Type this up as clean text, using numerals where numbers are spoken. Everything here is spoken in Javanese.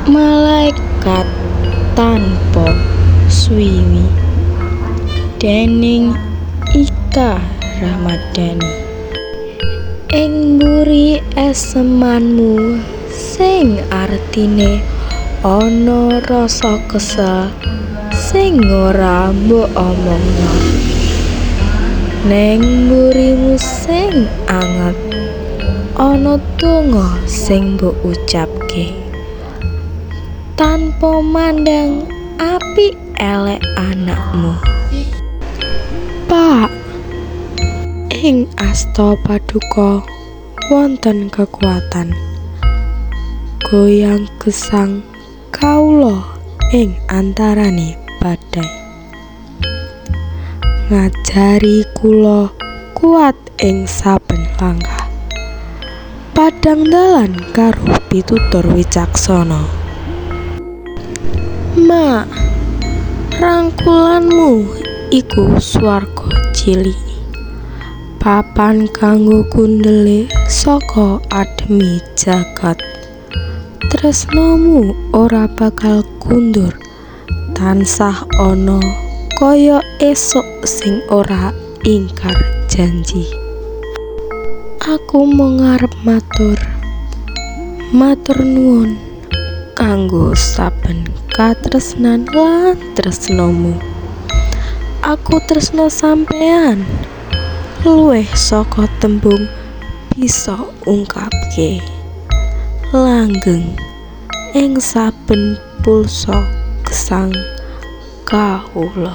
Malaikat Tanpa Swiwi dening Ika Ramadhani. Ing mburi esemanmu sing artine ana rasa kesel sing ora mbok omongno. Neng mburimu sing anget ana donga sing mbok ucapke tanpa mandang apik elek anakmu. Pak, ing asta paduka wonten kekuatan goyang gesang kawula ing antarane badai. Ngajari kula kuat ing saben langkah. Padhang dalan karo pitutur wicaksana. Mak, rangkulanmu iku swarga cilik. Papan kanggo kundele saka ademi jagat. Tresnamu ora bakal kundur, tansah ana kaya esuk sing ora ingkar janji. Aku mung arep matur, matur nuwun kanggo saben katresnan lan tresnamu. Aku tresna sampeyan luwih saka tembung bisa ungkapke. Langgeng ing saben pulsa gesang kawula.